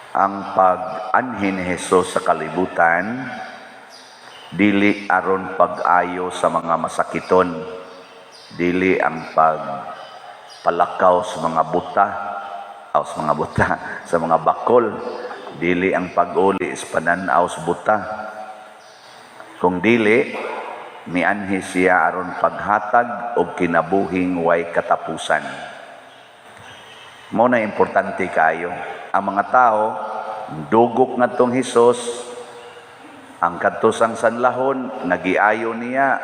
Ang pag-anhi ni Jesus sa kalibutan dili aron pag-ayo sa mga masakiton, dili ang pagpalakaw sa mga buta o sa mga buta, sa mga bakol, dili ang pag-uli sa pananaw sa buta, kung dili mianhi siya aron paghatag og kinabuhing way katapusan. Mao na importante kayo. Ang mga tao dugok ngadtong Hesus, ang kadtusang sanlahon nga giayo niya,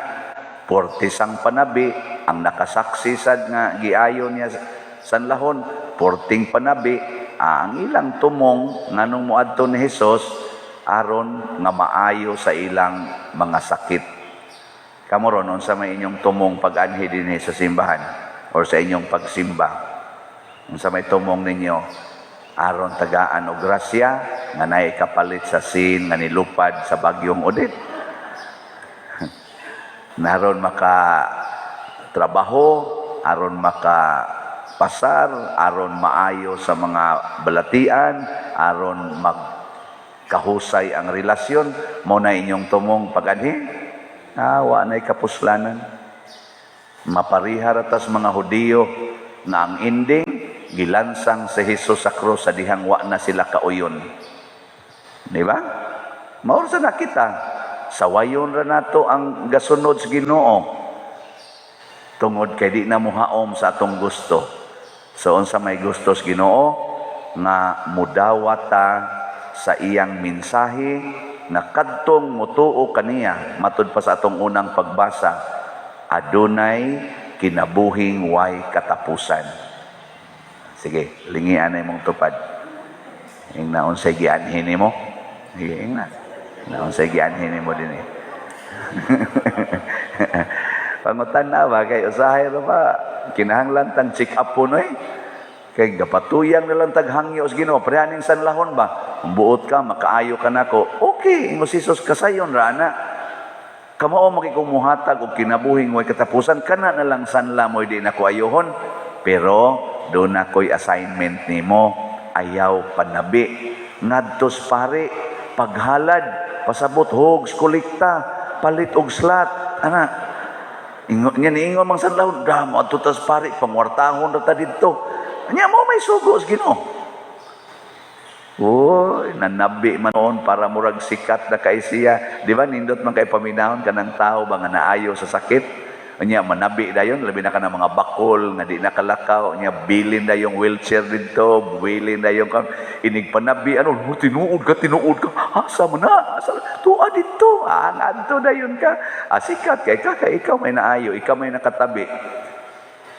portisang panabi ang nakasaksi sad nga giayo niya sanlahon, porting panabi. Ang ilang tumong nganong moadto ni Hesus aron nga maayo sa ilang mga sakit. Kamo ron, unsa may inyong tumong pag-anhi dinhi sa simbahan or sa inyong pagsimba? Unsa may tumong ninyo? Aron tagaan og grasya nga naay kapalit sa sin nga nilupad sa bagyong Odette. Naron maka trabaho, aron maka pasar, aron maayo sa mga balatian, aron magkahusay ang relasyon, mao na inyong tumong pag-anhi? Ah, wa na'y kapuslanan. Mapariha ra tas mga Hudiyo nga ang ending gilansang si Jesus sa krus sa dihang wa na sila kauyon. Di ba? Mao sa nakita, sawayon ra nato ang gasunod sa Ginoo. Tungod kay di na muhaom sa atong gusto. So unsa may gusto sa Ginoo nga mudawat ta sa iyang mensahe na kadtong mutuo kaniya, matud pa sa atong unang pagbasa, adunay kinabuhing way katapusan. Sige, lingian na imong tupad. Ingna unsay gianhi nimo. Sige, ingna. Na unsay gianhi nimo dinhi. Pangutan na ba kay usahay ra ba kinahanglan tang check up po, no, eh. Kay gapatuyang na lang tag hangyo sa Ginoo, prehaning sanlahon ba? Kung buot ka, makaayo ka nako. Okay, ingon si Jesus, kasayon ra ana. Kamao makikumuhatag og kinabuhing way katapusan, kana na lang sanla mo di nako ayohon. Pero doon na ko'y assignment nimo, ayaw panabi. Ngadtos pare, paghalad, pasabot hogs, kolekta, palit og slot, ana. Ingon niya, niingon mang sanlahon, da mo adto tas pare, pangwartahon ra ta didto. Nya mo may sugo sa Ginoo. Uy, nanabi man noon para murag sikat na kay siya. Di ba nindot man kay paminahon kanang tao ba nga naayo sa sakit? Unya manabi dayon, labi na kanang mga bakol nga di nakalakaw, unya bilin na yung wheelchair didto, bilin na yung inig panabi, ano, "Oh, tinuod ka, tinuod ka. Asa man na? Asa tuwa didto?" Ah, ngadto dayon ka. Ah, sikat kay ka, kay ikaw may naayo, ikaw may nakatabi.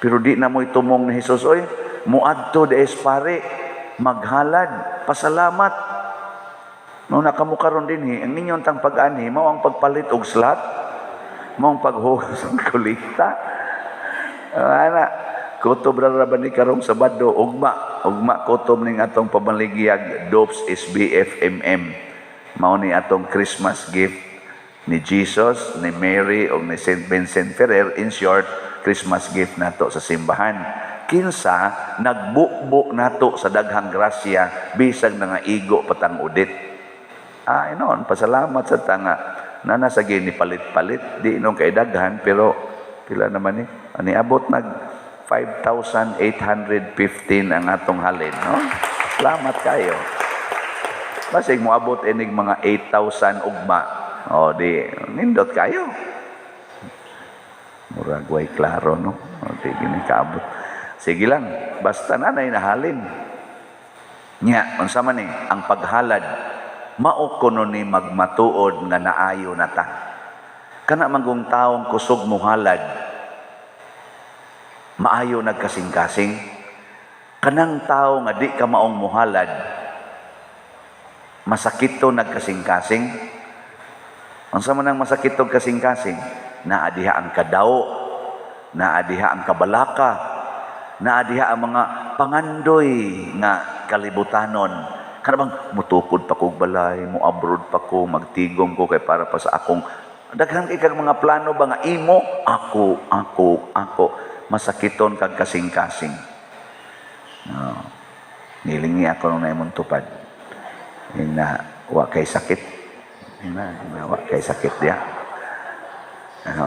Pero di na mo'y tumong ni Jesus, oy, muadto des pare, maghalad, pasalamat. No nakamuka ron dinhi, ang inyong tang pag-anhi, mao ang pagpalit og slot, mao ang paghugas og kolekta. Ana, kutob ra ra ba ni karong Sabado, ugma, ugma kutob ning atong pamaligyag Dops SBFMM. Mao ni atong Christmas gift ni Jesus, ni Mary o ni Saint Vincent Ferrer, in short, Christmas gift nato sa simbahan. Kinsa nagbubo nato sa daghang grasya bisag nangaigo patang udit. Ah, inon, pasalamat sa tanga na nasa ni palit-palit, di inon kay daghan, pero pila naman ni? Ani abot nag 5,815 ang atong halin, no? Salamat kayo. Basig moabot inig mga 8,000 ugma. O di nindot kayo. Murag way klaro, no? O di gini kaabot. Sige lang, basta nanay nahalin. Nya, unsa man ni ang paghalad, mao kuno ni magmatuod nga naayo na ta. Kana manggong taong kusog muhalad, maayo nagkasing-kasing. Kanang tao nga di ka maong muhalad, masakit to nagkasing-kasing. Unsa man ang masakit og kasing-kasing? Naa diha ang kadaw, naa diha ang kabalaka, naa diha ang mga pangandoy nga kalibutanon. Kana bang mutukod pa kog balay, mo abroad pa ko, magtigom ko kay para pa sa akong daghan kay kag mga plano ba nga imo, ako, ako, ako, masakiton kag kasing-kasing. No. Nilingi ako nung naimong tupad. Na wa kay sakit. Na wa kay sakit diya.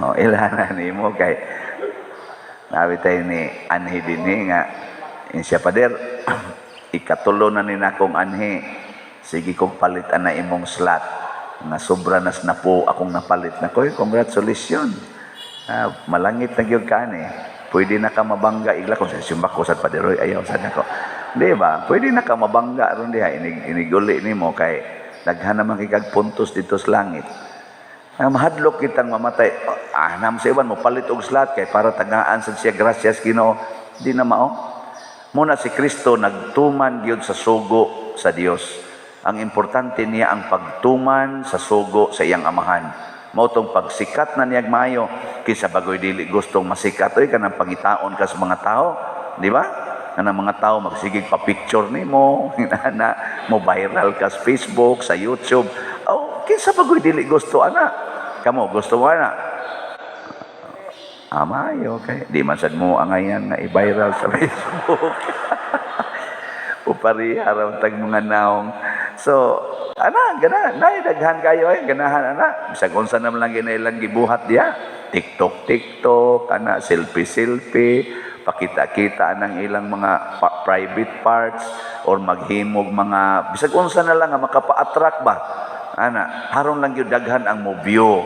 Oh, ilhanan nimo kay nabi tayo ni anhi dinhi nga siya, "Pader, ikatulo na ni nakong anhi, sige kong palit ana imong slot nga sobra nas na po akong napalit na ko." Congratulations. Ah, malangit na gyud ka ani. Pwede na ka mabangga igla kung sa simba ko sad, Paderoy, ayaw sad nako. Di ba? Pwede na ka mabangga ron diha inig iniguli nimo kay daghan naman kay kag puntos dito sa langit. Ang mahadlok kitang mamatay. Ah, nam sa iban mo palit og slot kay para tagaan sad siya gracias Ginoo. Di na mao. Muna si Kristo nagtuman gyud sa sugo sa Dios. Ang importante niya ang pagtuman sa sugo sa iyang Amahan. Mao tong pagsikat na niyag maayo kaysa bagoy dili gustong masikat oy, kanang pangitaon ka sa mga tao, di ba? Kanang mga tao magsigig pa picture nimo, na mo viral ka sa Facebook, sa YouTube. Oh, kinsa bagoy dili gusto ana? Kamo gusto mo ana? Amayo kay di man sad mo angayan nga i-viral sa Facebook. Upariha raw tag mga naong. So, ana, gana, nay daghan kayo ay ganahan ana. Bisag unsa naman lang ginailang gibuhat diya. TikTok, TikTok, ana, selfie, selfie, pakita-kita ng ilang mga private parts or maghimog mga bisag unsa na lang nga makapa-attract ba. Ana, haron lang gyud daghan ang mo view.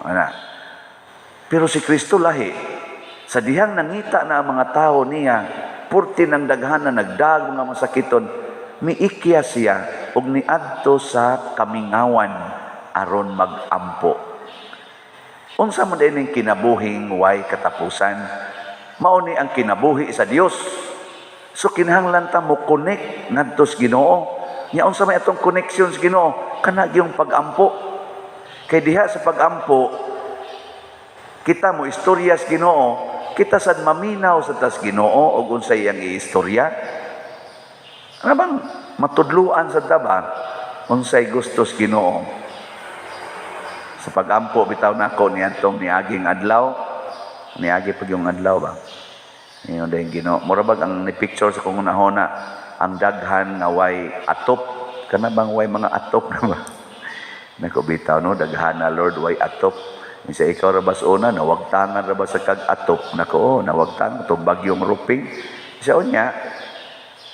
Ana. Pero si Kristo lahi. Sa dihang nangita na ang mga tao niya, purti ng daghan na nagdag mga masakiton, miikya siya ug niadto sa kamingawan aron magampo. Unsa man din ang kinabuhing way katapusan? Mao ni ang kinabuhi sa Dios. So kinahanglan ta mo connect ngadto sa Ginoo. Nya unsa may atong connection sa Ginoo? Kana gyung pag-ampo. Kay diha sa pag-ampo, kita mo istorya sa Ginoo, kita sad maminaw sa tas Ginoo og unsay iyang iistorya. Ano bang matudluan sa ta ba unsay gusto sa Ginoo? Sa pag-ampo bitaw nako niadtong niaging adlaw, niagi pag yung adlaw ba. Ingon dayong Ginoo. Mura bag ang ni-picture sa kong unahona ang daghan nga way atop, kana bang way mga atop na ba? Nako bitaw no, daghan na, Lord, way atop. Isa ikaw ra bas una nawagtangan ra ba sa kag atop nako, oh, nawagtangan tong bagyong Ruping. Sa unya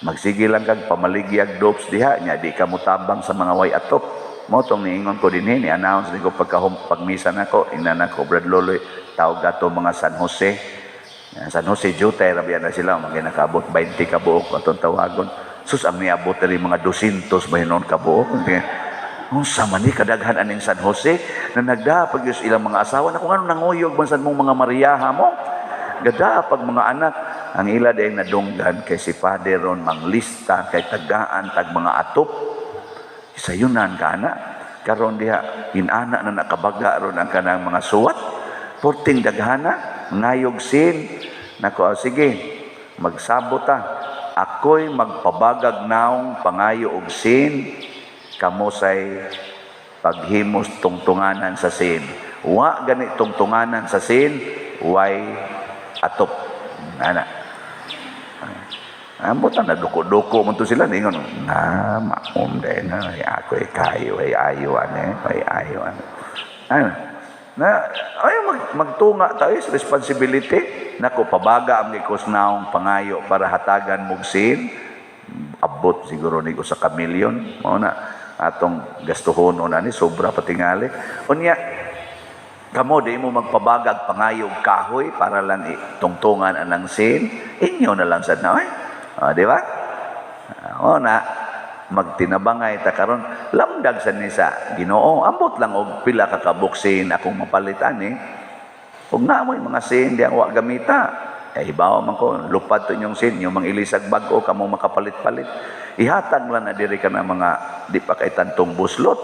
magsige lang kag pamaligyag dopes diha nya di ka motabang sa mga way atop. Mo tong niingon ko dinhi, ni announce ni ko pagka pagmisa nako, ina nako, "Brad Loloy, tawag ato mga San Jose." San Jose Jutay ra biya na sila, mga nakaabot 20 ka buok atong tawagon. Sus, ang niabot diri mga 200 ba hinon ka buok. Unsa man ni kadaghan aning San Jose na nagdapag yus ilang mga asawa na kung ano nanguyog man sad mong mga Mariaha mo. Gadapag mga anak ang ila dayong nadunggan kay si Father ron manglista kay tagaan tag mga atop. Sayunan ka ana. Karon diha inana na nakabaga ron ang kanang mga suwat. Porting daghana ngayog sin. Nako, ah, sige, magsabot ta. Ako'y magpabagag naong pangayo og sin, kamo say paghimos tungtunganan sa sin. Wa gani tungtunganan sa sin, way atop. Ana. Ambot na naduko-duko man to sila ningon na maom day na ay ako ay kayo ay ayo ane ay ayo ane. Ano? Na ay magtunga tayo sa responsibility nako, pabaga ang ikos naong pangayo para hatagan mog sin, abot siguro ni usa ka milyon mao na atong gastuhon na ni sobra patingali. Unya kamo di mo magpabagag pangayo og kahoy para lang itungtungan anang sin, inyo na lang sad na oy. Ah, di ba? Ah, o na magtinabangay ta karon, lamdag sa ni sa Ginoo, ambot lang og pila ka kabuksin akong mapalit ani. Ug naa mo'y mga sin di ang wa gamita. Eh, hibaw man ko, lupad to inyong sin, inyong mga ilisag bag-o, kamo makapalit-palit. Ihatag lang na diri ka na mga di pa kay tantong buslot.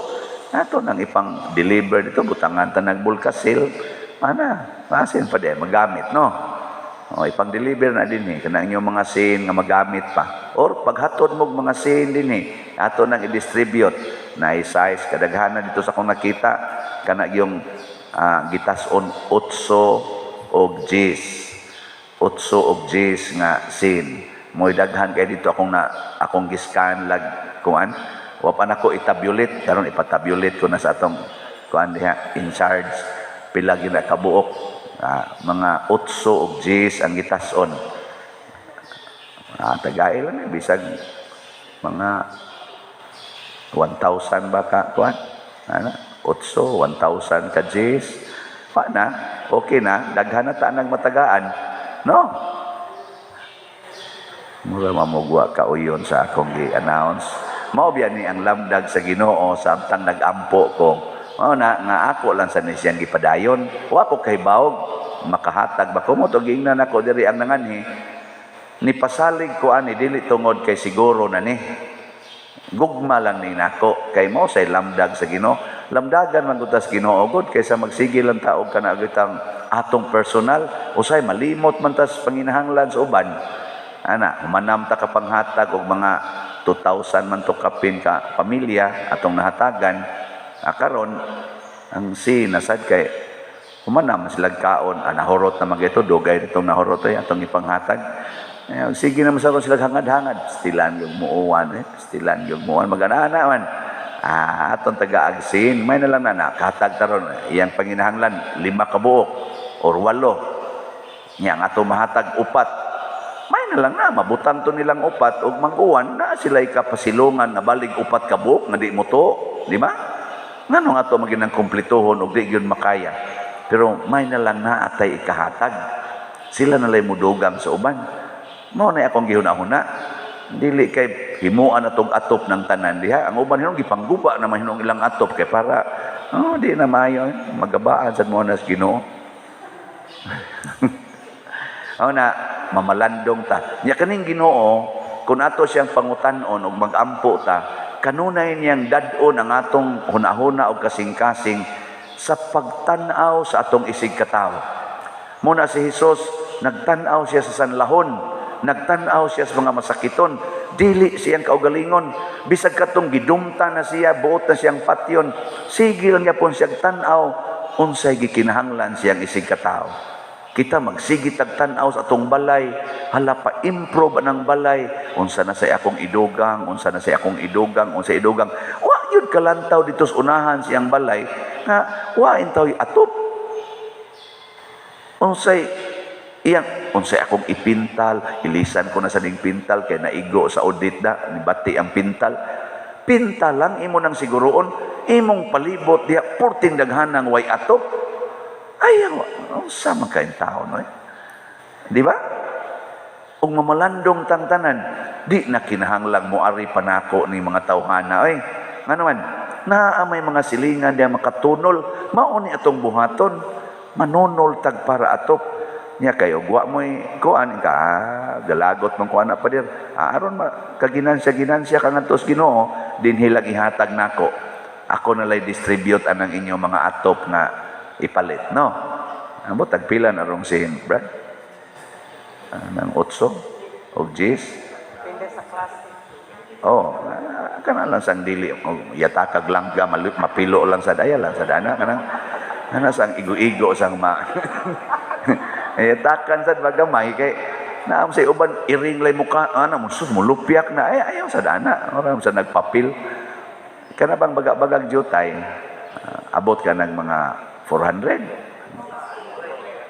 Ato nang ipang deliver dito, butangan ta nagbulkasil. Ana, masin pa di magamit, no? O, ipang deliver na din eh, kanang inyong mga sin nga magamit pa. Or paghatod mo mga sin din eh, ato nang i-distribute. Na size kadaghanan dito sa akong nakita, kana yung gitas-on 8 og 10. 8 og 10 nga sin. Mo'y daghan kay dito akong na akong giskan lag kuan Wa pa nako i-tabulate karon, ipa-tabulate ko na sa atong kuan diha in charge, pila gyud na kabuok. Mga 8 og 10 ang gitas-on. Tagay lang eh, bisag mga 1,000 ba ka kuan? Ana, 8, 1,000 ka 10. Pa na, okay na, daghan na ta nang matagaan. No? Mura mamugwa ka uyon sa akong gi-announce. Mao biya ni ang lamdag sa Ginoo samtang nag-ampo ko. Mao na nga ako lang sa ni siyang gipadayon. Wa ko kahibawog makahatag ba ko mo to, giingnan ako diri ang nanganhi. Nipasalig ko ani dili tungod kay siguro na ni. Gugma lang ni nako kay mo say lamdag sa Ginoo. Lamdagan man gud tas Ginoo gud kaysa magsige lang ta og kana gitang atong personal, usay malimot man tas panginahanglan sa uban. Ana, humanam ta ka panghatag og mga 2,000 man to kapin ka pamilya atong nahatagan. Karon ang si nasad kay humanam sila kaon, nahurot na man ito, dugay nitong nahurot ay atong ipanghatag. Eh, sige naman sa sila hangad-hangad, stilan yung muuan eh, stilan yung muuan, magana man. Atong taga-agsin, may na lang na nakatag taron, iyang panginahanglan, lima ka buok, or walo. Nya ang ato mahatag upat. May na lang na, mabutang to nilang upat, ug mag-uwan, na sila ikapasilungan nga balig upat ka buok, nga di mo to, di ba? Ngano nga to maginang kumplituhon ug di gyud makaya. Pero may na lang na atay ikahatag. Sila na lay mudugang sa uban. Mao na akong gihuna-huna. Dili kay himuan na tong atop ng tanan diha. Ang uban hinong gipangguba na mahinong ilang atop kay para oh, di na maayo magabaan sad mo nas Ginoo. Mao na mamalandong ta. Nya kaning Ginoo, kung ato siyang pangutan-on og magampo ta, kanunay niyang dad-on ang atong hunahuna og kasing-kasing sa pagtan-aw sa atong isig katawo. Muna si Hesus, nagtan-aw siya sa sanlahon, nagtan-aw siya sa mga masakiton, dili siyang kaugalingon, bisag katong gidumta na siya, buot na siyang patyon, sige lang gyapon siyang tan-aw unsay gikinahanglan siyang isig katawo. Kita magsige tag tan-aw sa atong balay, hala, pa improve ang balay, unsa na say akong idugang, unsa na say akong idugang, unsa idugang. Wa gyud kalantaw dito sa unahan siyang balay nga wa intaw atop. Unsay iyang, unsay akong ipintal, ilisan ko na sa ning pintal kay naigo sa audit da, nibati ang pintal. Pintal lang imo nang siguroon, imong palibot diha purting daghanang way atop. Ayaw, unsa man kayong tao, no? Eh? Di ba? Ug mamalandong tang tanan, di na kinahanglang moari panako ni mga tawhana oy. Ngano man, naa may mga silingan diya makatunol, mao ni atong buhaton, manunol tag para atop. Nya kayo, wa mo'y kuan ka, galagot man kuan na pader. Aron ma kaginansya ginansya ka ngadto sa Ginoo, dinhi lang ihatag nako. Ako na lay distribute anang inyong mga atop nga ipalit, no? Amo tagpila na rong sin, Brad? Nang otso og 10. Depende sa klase. Oh, kana lang sang dili og yatakag langga mapilo lang sa daya lang sa dana kanang ana sang igo-igo sang ma. Yatakan sad bagamay kay naam sa uban iring lay muka ana mo sus mulupyak na ay ayaw sa dana ora sa nagpapil kana bang baga-bagag jutay, abot ka ng mga 400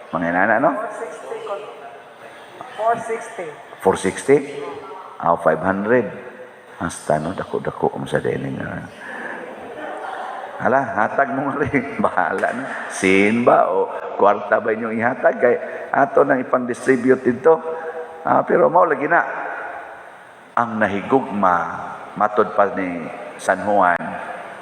mga inana, no? 460. 460. 460? 500. Hasta no, dako-dako mo sa dining. Hala, hatag mo nga rin. Bahala na. Sin ba o kwarta ba inyong ihatag? Kay ato nang ipang-distribute dito. Pero mao lagi na. Ang nahigugma, matod pa ni San Juan,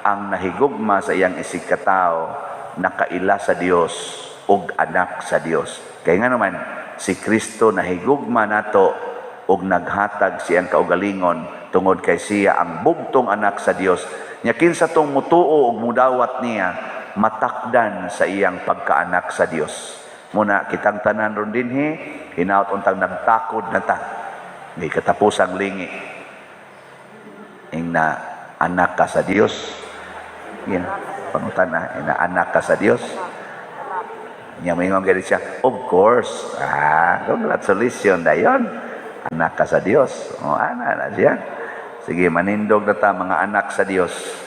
ang nahigugma sa iyang isig katao, nakaila sa Dios ug anak sa Dios. Kaya nga naman, si Kristo nahigugma nato ug naghatag siyang kaugalingon tungod kay siya ang bugtong anak sa Dios. Nya kinsa tong mutuo ug mudawat niya, matakdan sa iyang pagkaanak sa Dios. Muna kitang tanan ron dinhi, hinaut untang nagtakod na ta. May katapusang lingi. Ing na anak ka sa Dios. Yan, pangutan na, ina anak ka sa Dios. Nya moingon gani siya, "Of course." Congratulations dayon. Anak ka sa Dios. O, ana na siya. Sige, manindog na ta, mga anak sa Dios.